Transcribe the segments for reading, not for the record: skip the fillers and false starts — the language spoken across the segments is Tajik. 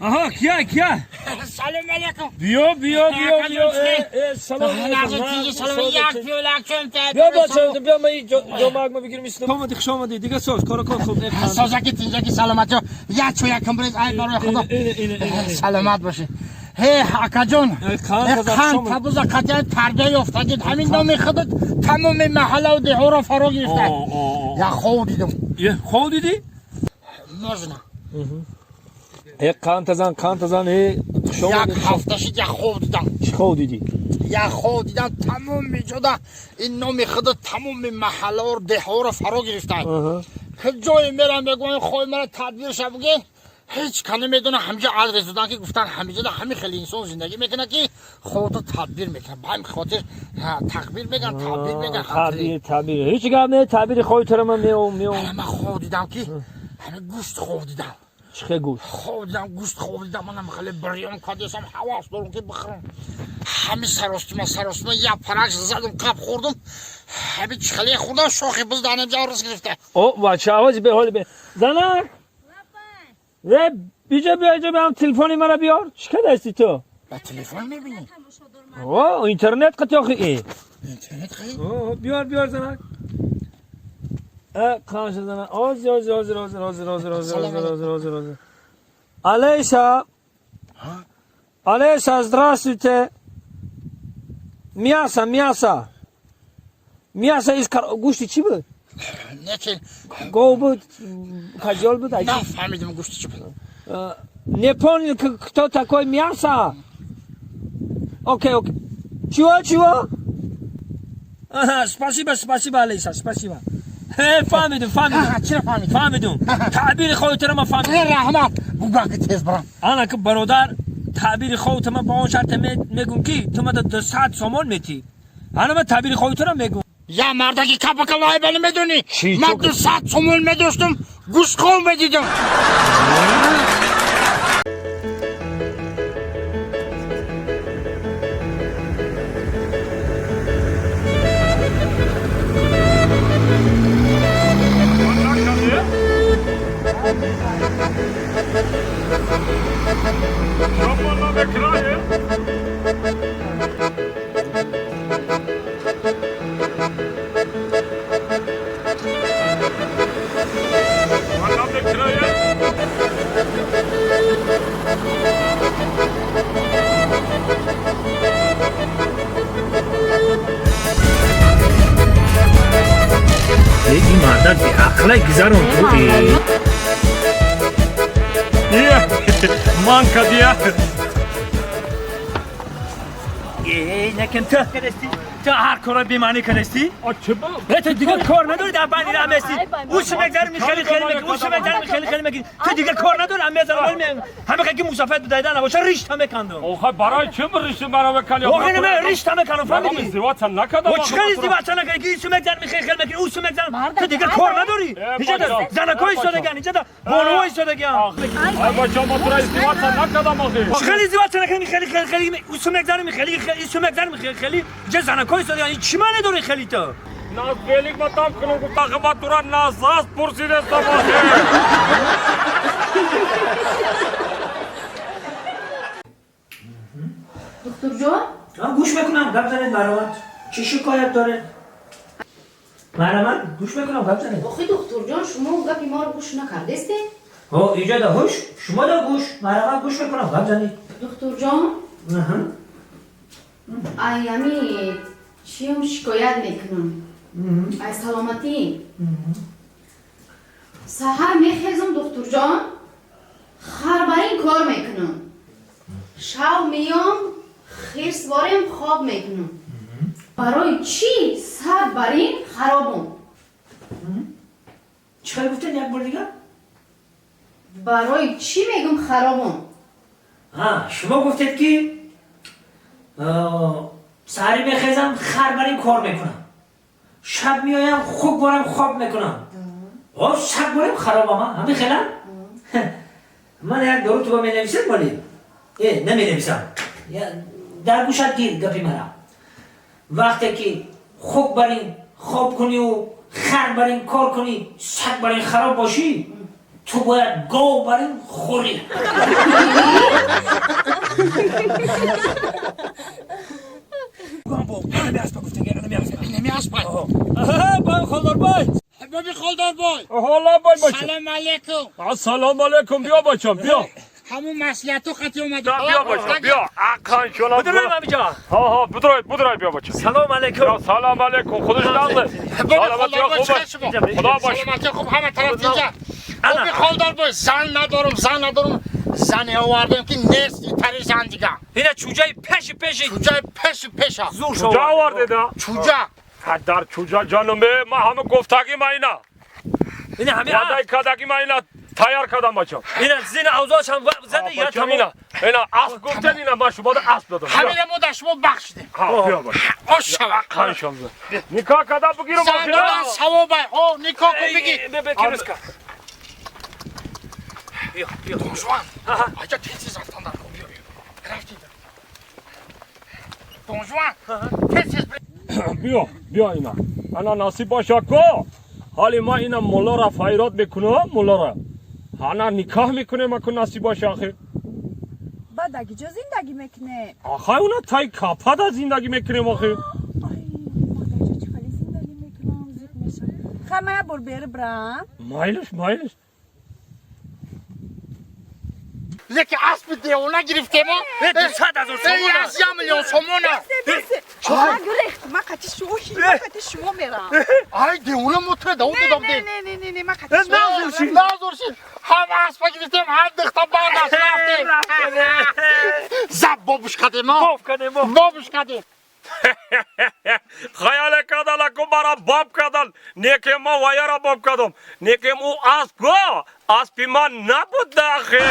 Аҳа, кия, кия? Салом алейкум. Биё, биё, биё, биё. Салом алейкум. Салом, як пиёла чом. Биё бача, биё ма ҷомак ма бигирим исто. Омадӣ, хуш омадӣ. Дига соз, кора кор хуб. Созаки, тинҷаки, саломатӣ. Як чӯя кимбриз, ай барои Худо. Саломат бошед. Ҳе, акаҷон. Қанд табуза қатъиян тарбия ёфтагид. Ҳамин номи худат тамоми маҳаллаву деҳоро фаро гирифта. Як хов дидам. Хов дидӣ? Можно. Э, қанд тазан, қанд тазан, э, хуш Як омадӣ. ҳафта шид, як хов дидам. Чӣ хов дидӣ? Як хов дидам, тамоми ҷода ин номи худат тамоми маҳалларо, деҳаҳоро фаро гирифта. Ҷое мерам, мегӯям, хоҳи мара тадбирша буген, ҳеҷ ка намедона. Ҳамҷа адрес додан, ки гуфтан ҳамиҷода ҳамин хеле инсон зиндагӣ мекунад, ки ховто тадбир мекунад. Ба ҳамин хотир тақбир меган, тадбир меган. Табир, табир. Ҳеҷ гап не, табири хови тура ман меом, меом. Ман хов дидам, ки ҳамин гӯшт хов дидам. Чӣ хел гӯшт? Хов дидам, гӯшт хов дидам. Манам хеле бирён кардесам, ҳавас дорам, ки бихӯрам. Ҳамин саростима, саростима, як парак задам, қап хӯрдум. Ҳамин чихеле хӯрдам, шохи биз данамҷа рис гирифта. О, бача, авози беҳоли бе. Занак! Э, биҷа, биё, иҷа биям, телефони мара биёр. Чӣ кардасти ту? Ба телефон мебинӣ? О, интернет қати охи э. Интернет хай? О, биёр, биёр, занак. Э, қанша занак. Ҳозир, ҳозир, ҳозир, ҳозир, ҳозир, ҳозир, ҳозир, ҳозир, ҳозир, ҳозир, ҳозир. Алейса. Алейса, здравствуйте. Мясо, мясо. Мясо из гӯшти чӣ буд? Не ки. Гов буд, козёл буд? Нафаҳмидам, гӯшти чӣ буд. Не понял, кто такой мясо? Окей, окей. Чего, чего? Ага, спасибо, спасибо, Алиса, спасибо. Фаҳмидум, фаҳмидум. Чиро фаҳмидум? Фаҳмидум. Таъбири ховтара ман фаҳмидум. Раҳмат, бугаки тез барам. Ана ки, бародар, таъбири ховта ман ба он шарте мегум, ки ту мада 200 сомон метӣ. Ана ман таъбири ховтара мегум. Я мардаки капака лайба намедонӣ? Чӣ? Ман 200 сомон медоштам, гӯштхов медидам. Ин мардак беақлай гузарон ту. Ман кадия. Э, накем, ту кадасти? Ту ҳар кора бемаънӣ кадасти? Ту дига кор надори, дар байни раҳ мести. Ӯ мегзарми, хеле хеле меги, ӯ мегзарми, хеле хеле меги. Ту дига кор надори, ҳам мезанам, ҳама ки мусофат будайда набоша, ришта мекандум. Охай, барои чӣ ришти маро мекани? Охи, нема ришта меканам, фаҳмидӣ? Издивоҷа накардам. О, чӣ хел издивоҷа накарди, ки ису мегзарми, хеле хеле меги, ӯ мегзарм. Ту дига кор надори? Иҷода занако истодаган, иҷода бонуво истодаган. Ай бача, ма тура издивоҷа накардам охи. Чӣ хел издивоҷа накарди, хеле хеле хеле ӯ мегзарми, хеле хеле ису мегзарми, хеле хеле иҷа занако истодаган. Чӣ маъне дори хеле ту? Наз велик ма там кунам, гуфта, ма тура назаз пурсидестам охи. Духтурҷон. Гӯш мекунам, гап занед, марҳамат. Чӣ шикоят доред? Марҳамат, гӯш мекунам, гап занед. Охи, духтурҷон, шумо гапи моро гӯш накардестед. Ҳо, иҷода ҳуш шумо да гӯш. Марҳамат, гӯш мекунам, гап занед. Духтурҷон, ай ами чиём шикоят мекунам, ай саломатӣ. Саҳар мехезам, духтурҷон, харбарин кор мекунам, шав меём, хирс ворем хоб мекунам. Барои чӣ сад барин харобум? Чӣ хел гуфтед, як бор дигар? Барои чӣ мегум харобум? Шумо гуфтед, ки саҳари мехезам, харбарин кор мекунам, шаб меоям, хук борам, хоб мекунам, о, шаб борем харобама, ҳамин хела. Ман як дору туба менависем, вале э наменависам, дар гӯшат гир гапи мара. Вақте ки хук барин хоб куниву хар барин кор кунӣ, саг барин хароб бошӣ. Ту бояд гов барин хӯрӣ. سلام علیکم. سلام علیکم. بیا بچم بیا. همون مسئله‌تو خطی اومدی. بیا بچم بیا. اقان شما. بدرای همینجا. ها ها بدرای بدرای بیا بچم. سلام علیکم. سلام علیکم. خودش نازه. سلامتی خوب. خدا باش. سلامتی خوب همه طرف اینجا. بابی خالدار باش. زن ندارم زن ندارم. زن آوردم که نیست تری زن دیگه. اینا چوجای پش پش. چوجای پش پش. زور چوجا آورده دا. چوجا. در چوجا جانم ما همه گفتگی ما اینا. اینا همه وعده کدگی ما اینا تیار کردم بچم. اینا زین اوضاعش هم زده یا تمام. اینا اینا اسب گفتن اینا ما شما اسب دادم. همین ما در شما بخشیدیم. ها بیا باش. آش شوا. خانشم. نکاح کدا بگیرم آخرا. زن ثواب ها نکاح کن بگی. بگی بیا بیا. دونجوان. آجا تیز رفتن در بیا بیا. رفتی. دونجوان. تیز بیا بیا اینا. انا نصیب باشه کو. حالی ما اینا مولا را فایرات میکنم مولا را. حالا نکاح میکنه ما کن نصیب باشه آخه. بعد اگه جا زندگی میکنه؟ آخه اونا تای کاپا دا زندگی میکنیم آخه. آی ما در چه خالی زندگی میکنم زیق میشم. خمه بر بیر برم. مایلش مایلش. لیکن اسب دیوانه گرفتیم. 200,000 سومونه. 1 میلیون سومونه. من گرفت من قطعی شوخی من قطعی شما میرم. آی دیوانه متر داود دادم. نه نه نه نه نه من قطعی شما. نازورشی هم اسب گرفتیم هم دختا باند رفتیم. زب بابش کردیم. بابش کردیم. خیال کردن که مرا باب کردن نیکه ما وایرا باب کردم نیکه او اسب گو اسبی ما نبود آخه.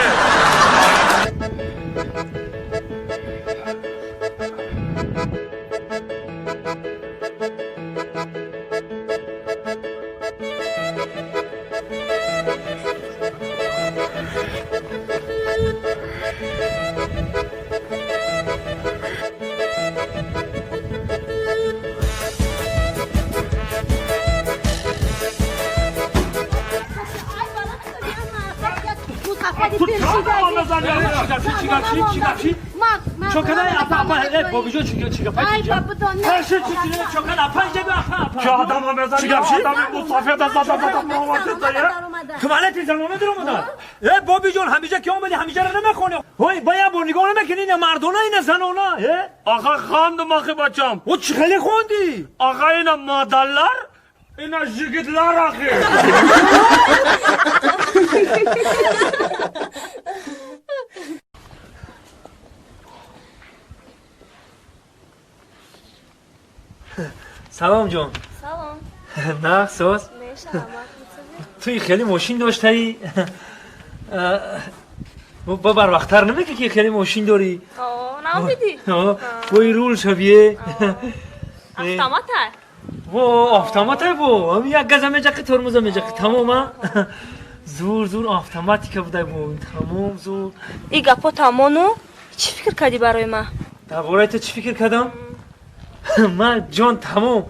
بابی جون همیشه که اومدی همیشه رو نمیخونی. وای باید با نگاه نمیکنی اینا مردونه اینا زنونه. آقا خواندم آخه بچم. او چه خیلی خوندی؟ آقا اینا مادرلر اینا جگدلر آخه. سلام جان. سلام. نه سوز. توی خیلی ماشین داشتی؟ با بر وقتر نمیگی که خیلی ماشین داری؟ آه نمیدی. آه وای رول شبیه. افتامات و افتامات بو. هم یک گزمه جق ترمز میجق تمام. زور زور افتاماتیک بوده بو تمام زور. ای گپو تمامو چی فکر کردی برای ما؟ درباره تو چی فکر کردم؟ من جان تمام.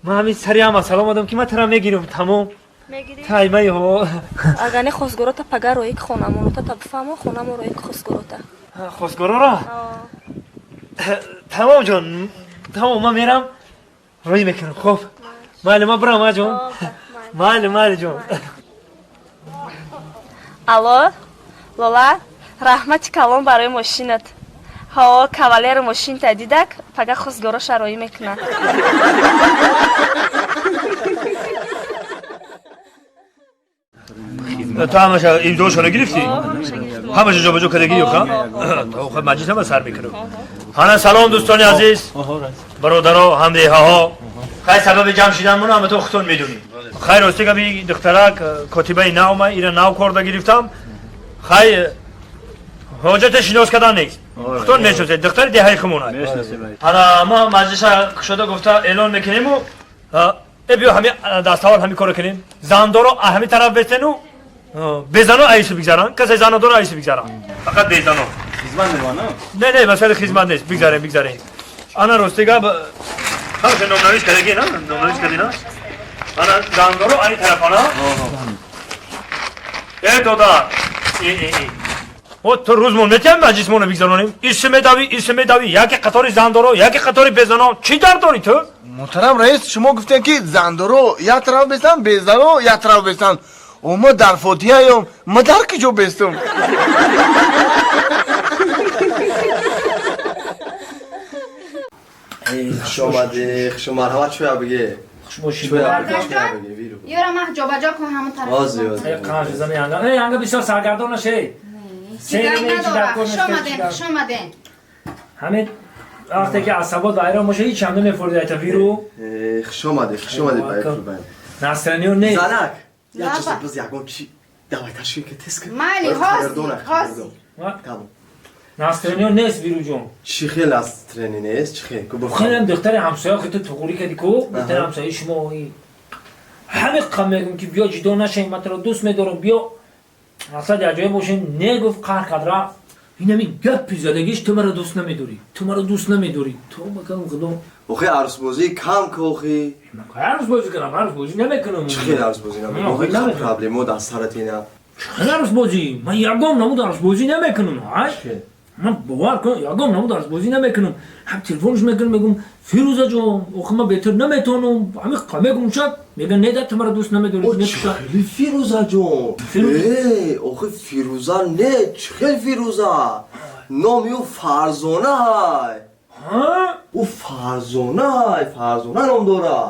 من همین سری هم سلام آدم که من ترا میگیرم تمام. میگیری؟ تایمه ها. اگر نه خواستگارا تا پگاه روی خونمون تا بفهمم خونمون روی خواستگارا تا. خواستگارا را؟ تمام جان تمام من میرم روی میکنم خب. مال ما برام جان. مال مال جان. الو لولا رحمت کلام برای ماشینت. ها کاوالر ماشین تا دیدک پگاه خواستگارا شرایی میکنن. تو همش امضاشو گرفتی؟ همش جابجا کردی یا خب؟ خب مجلس هم سر میکنم. حالا سلام دوستان عزیز، برادرها، همدیه‌ها. خیر سبب جمع شدنمون هم تو خودتون میدونی. خیر راستی گبی دخترک کاتبه نو ما اینا نو کرده گرفتم. خیر حاجت شناس کردن نیست. خودتون میشناسید دختر دههای خمونه. حالا ما مجلس شده گفته اعلان میکنیم و بیا همین دستاول همین کارو کنیم. زندارو همین طرف بتنو بزنو ایسو بگذارن. کسی زنو داره ایسو بگذارن. فقط بزنو. خدمت می‌کنه؟ نه نه مسئله خدمت نیست. بگذاریم بگذاریم. انا راستی گپ همش نامنویس کردی نه؟ نامنویس کردی نه؟ انا زندارو این طرف انا. Э дода. Э. О ту рӯзмон метиҳам маҷлисмонро бигзаронем. Иси медавӣ, иси медавӣ, яке қатори зандоро, яке қатори безано. Чӣ дард дорӣ ту? Муҳтарам раис, шумо гуфтем ки зандоро як тараф бестан, безаро як тараф бестан. Ма дар фотиҳаём, ма дар куҷо бестум? Хуш омадӣ, хуш марҳамат, чӯя бигӣ. Хуш бошӣ. Ёра мах ҷобаҷо кун ҳамон тараф. Озӣ, озӣ. Қанш зани янга. Э, янга бисёр саргардон нашей. Чигай надора. Хуш омаден, хуш омаден. Ҳамин вақте ки асабот вайрон боша, ҳеч ҳам намефурди айта виру. Хуш омадӣ, хуш омадӣ, байфурбайн. Настроение нест. Занак, як чиз биз ягон чи давай ташкил ки тез кун. Майли, ҳозир, ҳозир. Тамом. Настроение нест, виру ҷон. Чӣ хел настроение нест? Чӣ хел? Хелам духтари ҳамсоя хито туғурӣ кади ку, духтари ҳамсояи шумо. Ҳамин қам мегӯм ки биё ҷудо нашавем, ман туро дӯст медорам, биё мақсад якҷоя бошем. Не гуфт, қаҳр кард, рафт. Инами гапи задагиш, ту маро дӯст намедорӣ, ту маро дӯст намедорӣ. То макам худо. Охи арӯсбозӣ кам ку охи. Арӯсбозӣ кунам, арӯсбозӣ намекунам. Чӣ хел арӯсбозӣ намекунам? Проблемо дар сарат ина. Чӣ хел арӯсбозӣ? Ман ягон намуд арӯсбозӣ намекунам. Ай? Ман бовар кун, ягон намуд арӯсбозӣ намекунам. Ҳам телефонш мекунам, мегӯм Фирӯза ҷон, охи ман бетар наметавонам. Ҳамин мегӯм шад, мегӯяд не, да ту маро дӯст намедорӣ. Чӣ Фирӯза ҷон? Э, охи Фирӯза не, чӣ хел Фирӯза? Номи ӯ Фарзона ҳай. Ӯ Фарзона ҳай, Фарзона ном дора.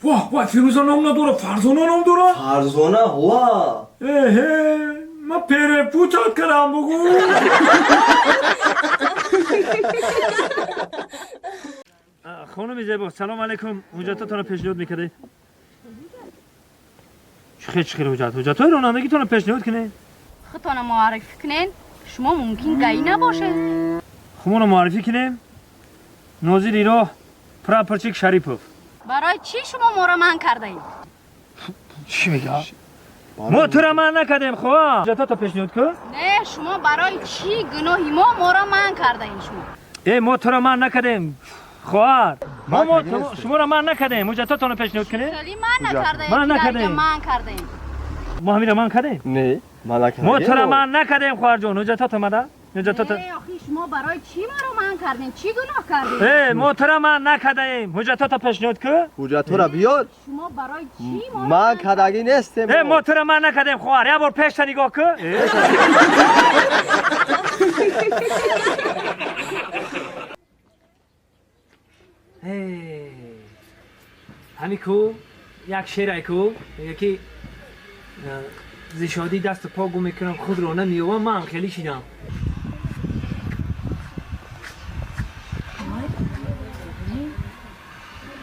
Воҳ, вой, Фирӯза ном надора, Фарзона ном дора? Фарзона, ва. Эҳе, ман перепутать кардам, бугӯ. Хонуми зебо, салом алейкум. Ҳуҷҷатотонро пешниҳод мекардед? Чӣ хел, чӣ хел ҳуҷҷат? Ҳуҷҷатҳои ронандагитонро пешниҳод кунед. Худтонро муаррифӣ кунед. Шумо мумкин гаӣ набошед. Худмонро муаррифӣ кунем. Нозири роҳ прапорчик Шарипов. Барои чӣ шумо моро манъ кардаед? Чӣ мега? Мо туро манъ накардем, хоҳар. Ҳуҷҷатото пешниҳод кун. Не, шумо барои чӣ гуноҳи мо моро манъ кардаед шумо? Э, мо туро манъ накардем, хоҳар. Мо шуморо манъ накардем. Ҳуҷҷатотонро пешниҳод кунед. Хеле манъ накардаем. Манъ накардем. Манъ кардаем. Мо ҳаминро манъ кардем? Не, манъ накардем. Мо туро манъ накардем, хоҳарҷон. Ҳуҷҷатото мада. Ҳуҷҷатото. Э, охи шумо барои чӣ моро манъ кардем? Чӣ гуноҳ кардем? Э, мо туро манъ накардаем. Ҳуҷҷатото пешниҳод кун. Ҳуҷҷатҳоро биёр. Шумо барои чӣ моро манъ кардагӣ нестем? Э, мо туро манъ накардем, хоҳар. Як бор пешта нигоҳ кун. Ҳами ку як шере ку мега ки зи шодӣ дасту по гум мекунам, худро намеёбам. Ман ҳам хеле шидам.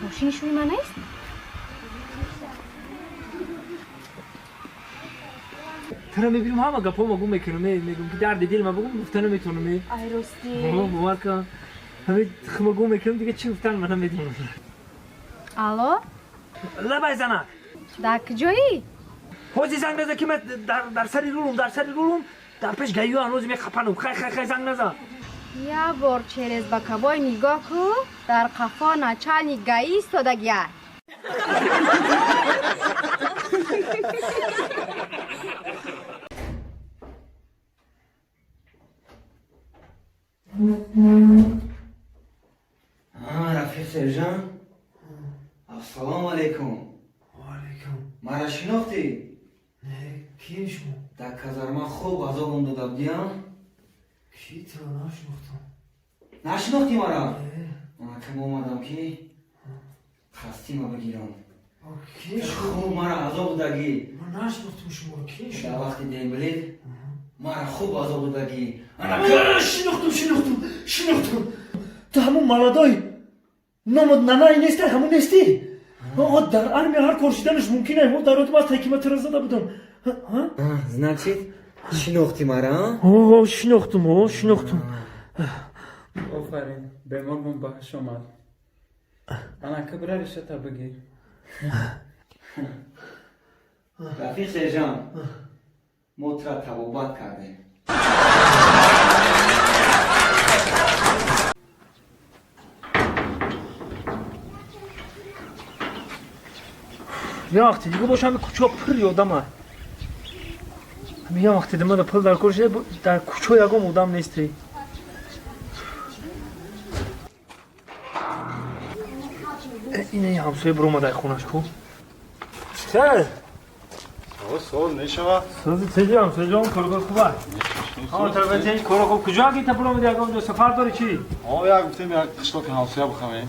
Мошини шуми ман нест? Туро мебинам, ҳама гапҳома гум мекунам, мегӯм ки дарди дилма бугум, гуфта наметавонам. Ай, ростӣ. Бовар кун, ҳамин хма гум мекунам, дига чӣ гуфтан ман намедонам. Алло? Лабай, занак. Дар куҷоӣ? Ҳози занг наза ки ман дар сари рулум, дар сари рулум, дар пеш гаиё ҳанӯз мехапанум. Хай, хай, хай, занг назан. Як бор через боковой нигоҳ кун, дар қафо начальник гаӣ истодагиай. Рафиқ сержант, ассалому алайкум. Ваалайкум. Маро шинохтӣ? Не, кием шумо? Дар казарма хуб азобам дода будиам. Ки, туро нашинохтам. Нашинохтӣ маро? Манакам омадам ки хастима бигирам. Хуб маро азоб додагӣ. Ман нашинохтам шуморо, ки шумо? Дар вақти дембелит маро хуб азоб додагӣ. Шинохтам, шинохтам, шинохтам. Ту ҳамун молодой номот нанай нестай, ҳамун нестӣ? Оғо, дар армия ҳар кор шиданаш мумкин ай. Дар ёдам аст, ки ман туро зада будам. Значит, шинохтӣ маро? О, шинохтам, о, шинохтам. Офарин, бемормон ба ҳуш омад. Анака, бира решата бигир. Рафиқ сержант, мо тура табобат кардем. Вақти дига бошам, кӯча пур ёдама. Мегам вақте димада пул дар кор шуда, дар кӯчо ягон одам несте. Ина ҳамсоя биромадай хонаш ку. Чӣ? Соз мешава. Сози теҷи ҳамсояҷон, коргор хуб аст? Ҳама тарафа теҷ, коро хуб. Куҷо гита биромади, ягон ҷо сафар дори чӣ? О, як гуфтем як қишлоқи ҳамсоя бихамем.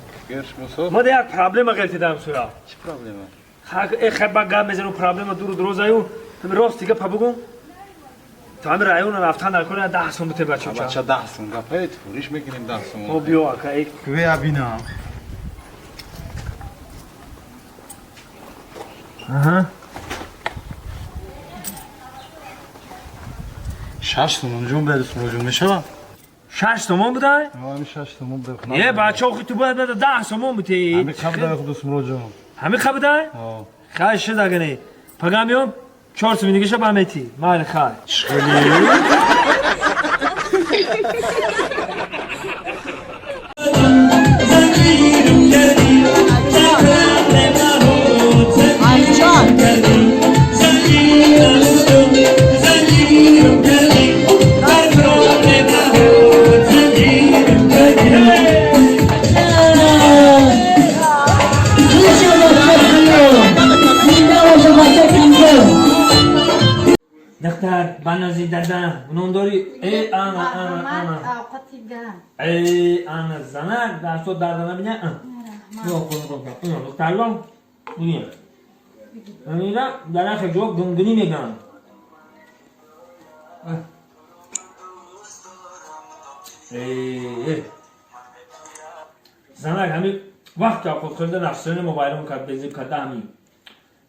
Ма да як проблема ғелтида ҳамсоя. Чӣ проблема? Хай ба гап мезанам, проблема дуру дурозаю. Ҳами рост дига па бугум. То ҳами района рафтан дар кор 10 сом бите бача. Бача 10 сом гапе, фуриш мекунем 10 сом. О биё ака. Квея бинам. Аҳа. 6 сомон ҷон бери сомон мешава? 6 сомон будай? Ҳами 6 сомон будай. Е бача, охи ту бояд 10 сомон бите. Ҳами қабдай худ сомон ҷон. Ҳами қабдай? Ҳо. Хай шуда гани. Пагам миём 4 сомон дигаша ба мети. Майли хай. Духтар, банази дадам, нондори, э, ана, ана, ана. Э, ана, занак, дастот дарда набиня. Духтарҷон, бубин. Ҳамина дар яхе ҷо гунгунӣ мегӯянд. Э, занак, ҳамин вақт авқот хӯрда нафсони мо вайрон кард, безеб карда ҳамин.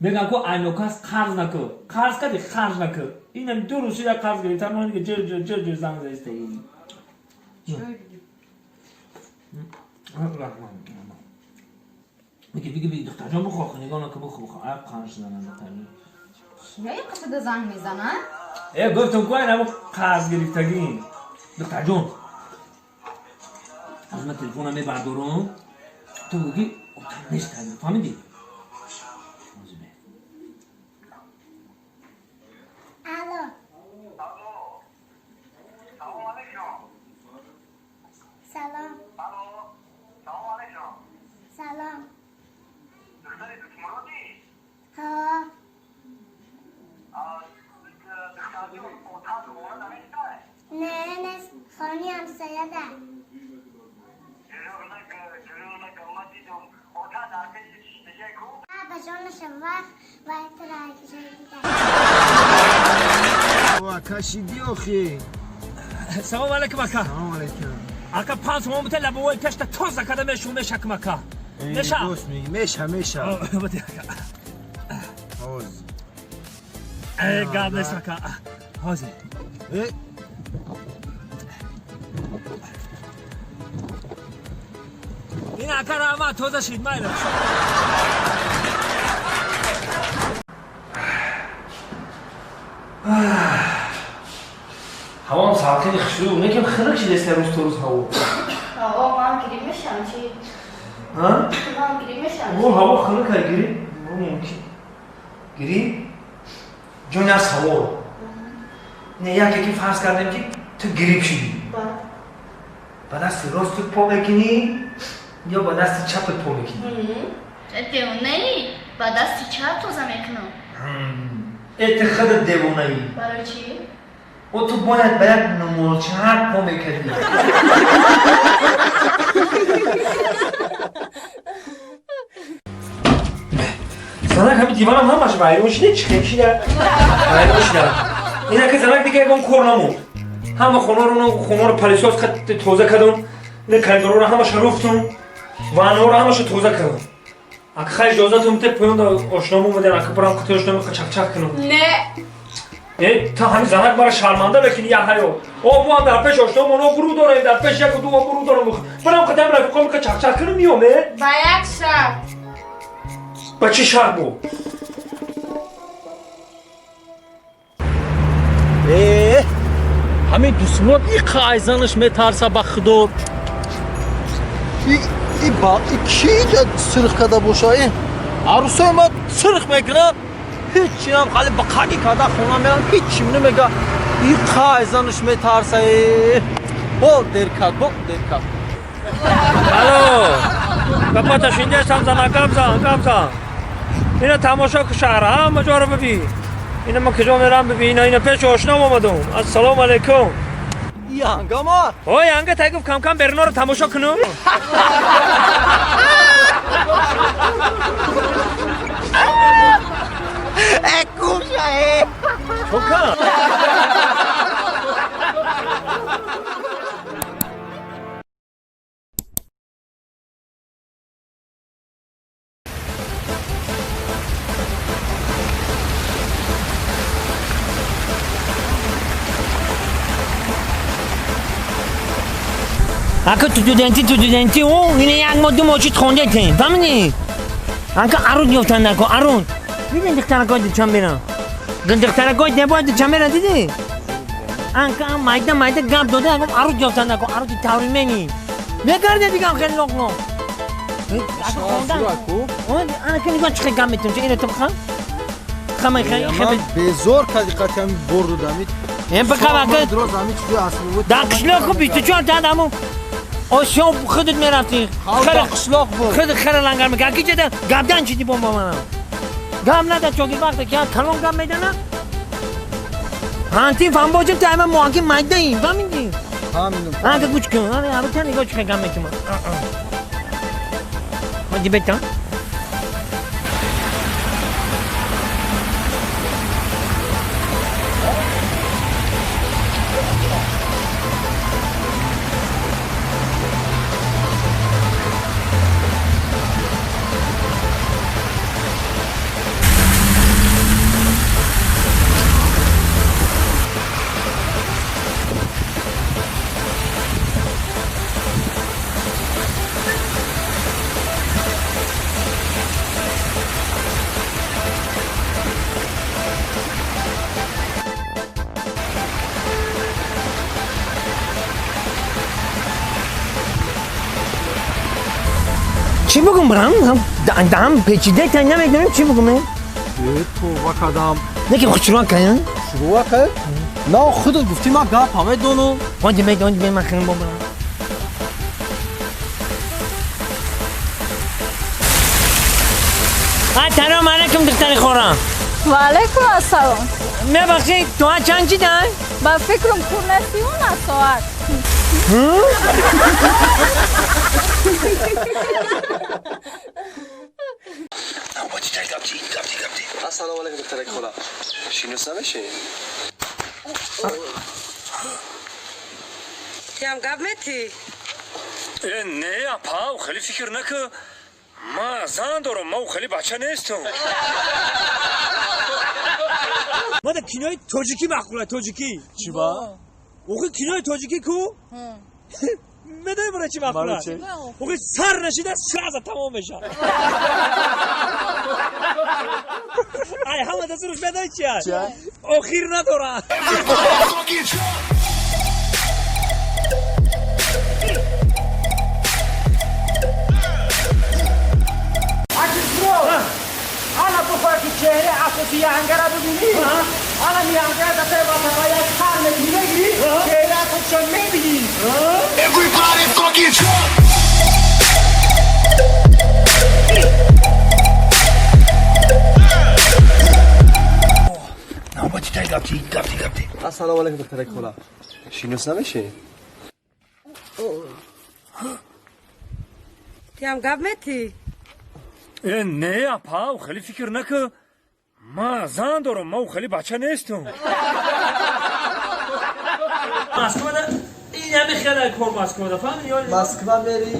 Мегӯям ку айнокас қарз накӯ. Қарз кардӣ, харҷ накӯ. Инам ду рӯз шуда қарз гирифта, ман дига ҷир ҷир ҷир ҷир занг заиста. Биги биги биги духтарҷон бихо, нигоҳ накун, бихо, бихо. Ай қанш занам духтарҷон. Кия қисида занг мезана? Э, гуфтам ку айнамо қарз гирифтагӣ. Духтарҷон. Аз ман телефонам мебардорам. Ту бигӯ ки отам нест, фаҳмидӣ? Алло. Салом алейкум. Салом. Алло. Салом алейкум. Салом. Духтари Дусмуродӣ? Ҳа. Духтарҷон, отат хона наместай? Не, нест. Хони ҳамсояда. Дурӯғ нагӯ, дурӯғ нагӯ. Ман дидум. Отат дар пеши шиштагиай ку? Ҳа, ба ҷонаша вақт вай тура ҷой дида. Кашиди охи. Салом алейкум ака. Салом алейкум. Ака 5 сомон бите лабовои пешта тоза карда мешум мешакм ака. Меша? Дӯст меги, меша, меша. Бите ака. Ҳоз. Э, гап нест ака. Ҳозир. Э. Ин ака раҳмат тоза шид майла. Ҳавом салқини хушрӯ, некем хунук шидест рӯз то рӯз ҳаво. Ҳаво ман гириф мешам чи? Ҳа? Ман гириф мешам. О, ҳаво хунук ай гириф. Мумкин. Гириф? Ҷон як савол. Не, яке ки фарз кардем ки ту гириф шидӣ. Ба дасти ростут по мекунӣ ё ба дасти чапат по мекунӣ? Девонаӣ? Ба дасти чап тоза мекунам. Э, ту худат девонаӣ. Барои чӣ? О, ту бояд ба як нумолчаҳак по мекардӣ. Занак, ҳами диванам ҳамаш вайрон шида, чӣ хел шида? Вайрон шида. Ина ки занак дига ягон кор намуд. Ҳама хонаро пылесос тоза кардам, ина коридорро ҳамаша руфтум, ваннаро ҳамаша тоза кардам. Ака хай иҷозатон бите поён да ошномо омадем, ака барам қути ошномо чақчақ кунам. Не. Э, та ҳами занак мара шарманда мекунӣ я ҳаё. О, мо ҳам дар пеш ошномо оно буру дорем, дар пеш яку ду буру дорем. Барам қутам рафиқом ка чақчақ кунам миём, э? Ба як шарт. Ба чӣ шарт бу? Э, ҳамин Дусмурод иқа айзанаш метарса ба худо. И ба и ки инҷа сирх карда боша? Э, арӯсои ма сирх мекунад. Ҳеҷ нам хали ба қаги карда хона мерам, ҳеҷ намега. И қай занаш метарса. Бо дер кард, бо дер кард. Алло. Гапата шиндесам зана гап зан, гап зан. Ина тамошо ку шаҳр, ҳама ҷоро бибин. Ина ман куҷо мерам бибин, ина пеши ошнам омадум. Ассалому алайкум. Янгама? Ой, янга тай гуфт кам-кам берунаро тамошо кунум. Э, кушае! Чока? Ака ту студенти, о, ина як моҳ ду моҳ чиз хондетем, фаҳмидӣ? Ака арун ёфтан нако, арун. Бибин духтаракои дучан берам. Духтаракои дебои дучан берам, дидӣ? Анка майда майда гап дода, ягон арун ёфтан нако, аруди тавримени. Мекарде дигам хеле лоқ лоқ. Анака нигоҳ чӣ хел гап метунча, ина ту бихам? Хамай хай. Безор кардӣ қати ҳамин бор додамид. Ин бихам ака. Дар қишлоқ хуб 24 соат ҳамун осиё худат мерафтӣ. Қишлоқ буд. Худ хара лангар мекард. Аки ҷада гапдан чиди бо манам. Гап нада чоки вақте ки калон гап медана. Ҳанти фамбоҷим та ама муаки майдаим, фаҳмидӣ? Фаҳмидам. Ака гӯш кун, ана абта нигоҳ чӣ гап метумам. Ма дибета. Чӣ бигум брам? Дам печида та намедонам чӣ бигум. Товба кардам. Не ки хушрӯ каян? Шурӯъ кай? На худат гуфтӣ ман гап ҳамедонам. Ванди медон бе ман хеле бобрам. Ассалому алайкум духтари хорам. Ва алайкум ассалом. Мебахшед, соат чанд чидан? Ба фикрам кур нестиюна соат. Ассалому алайкум духтараки хола. Шинос намешӣ? Тиам гап метӣ? Э, не, апа, хеле фикр накун. Ман зан дорам, ман хеле бача нестам. Ма да кинои тоҷикӣ маъқула, тоҷикӣ. Чӣ ба? Охи кинои тоҷикӣ ку? Медонӣ бара чӣ маъқула? Охи сар нашида сразу тамом мешавад. Ай ҳама дастурш медонӣ чи аст? Охир надорад. انا بخواه که چهره اساسی یهنگه را ببینی، انا میهنگه دفعه با یک خر میگیری، چهره اساسیشان میبینی. Everybody fucking jump! Навбати тай гапти, гапти, гапти. Ассалому алайкум духтараки хола. Шинос намешӣ? Тиам гап метӣ? Э, не, апа, хеле фикр накун. Ман зан дорам, ман хеле бача нестам. Москвада ин ҳами хеле кор Москвада, фаҳмидӣ? Москва мери,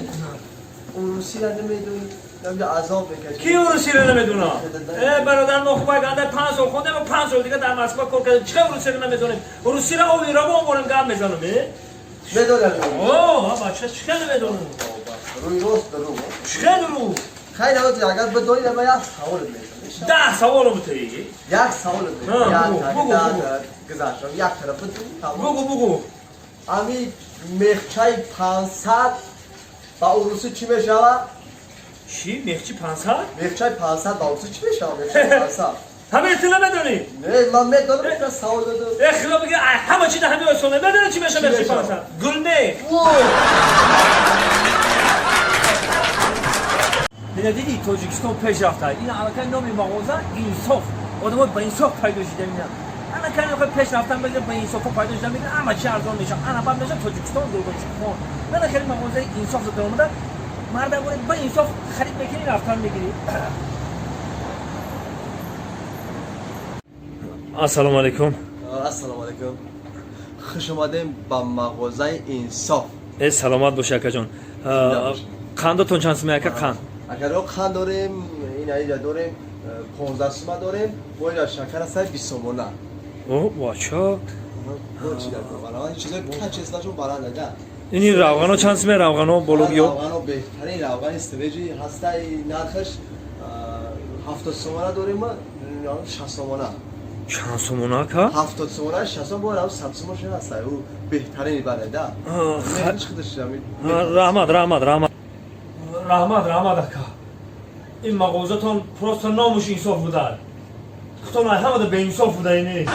урусиро намедонӣ, намеҷа азоб мекашӣ. Ки урусиро намедонад? Э, бародар, мо хуб ганда 5 сол хондем ва 5 сол дига дар Москва кор кардем. Чӣ урусиро намедонем? Урусиро ови равон борем гап мезанам, э? Медонам. О, бача чӣ хеле намедонам? Рӯи рост дурӯғ. Чӣ хеле дурӯғ? Хайр, агар бидонӣ, ман як савол метам. 10 савол метаӣ? Як савол метам. Бугу, бугу. Гузаштам, як тараф бидонӣ, тамом. Бугу, бугу. Ами мехчаи 500 ба урусӣ чӣ мешавад? Чӣ? Мехчи 500? Мехчаи 500 ба урусӣ чӣ мешавад? Мехчаи 500. Ҳамаи ту намедонӣ? Не, ман медонам, ки савол додам. Э, хило бигир, ҳама чиз ҳами осона. Медонӣ чӣ меша мехши фараса? Гулмех. Мина дидӣ, Тоҷикистон пеш рафта. Ин аллакай номи мағоза Инсоф. Одамои ба инсоф пайдо шида мина. Аллакай нохои пеш рафтан беда ба инсофо пайдо шида мина, ҳама чи арзон меша. Ана баъд меша Тоҷикистон гурбончихон. Мана хеле мағозаи Инсоф зада омада. Марда боре ба инсоф харид мекунӣ, рафтан мегирӣ. Ассалому алайкум. Ассалому алайкум. Хуш омадем ба мағозаи Инсоф. Э, саломат бошӣ, акаҷон. Қандотон чанд сума, ака, қанд? Агар қанд дорем, ин аиҷа дорем, 15 сума дорем, бо ина шакар аст 20 сомона. О, бача. Бо чи дар кор? Чизои качествашон баланд да. Ини равғано чанд сума, равғано бологиё? Равғано беҳтарин равғани свежий ҳастай, нархаш 70 сомона дорем, 60 сомона. Чанд сомона, ака? 70 сомона, 60 сомона, бо 100 сомона шуда ҳастай. Ӯ беҳтарин бале да. Раҳмат, раҳмат, раҳмат. Раҳмат, раҳмат, ака. Ин мағозатон просто номуш Инсоф будад. Худтон ҳамада беинсоф буда ини.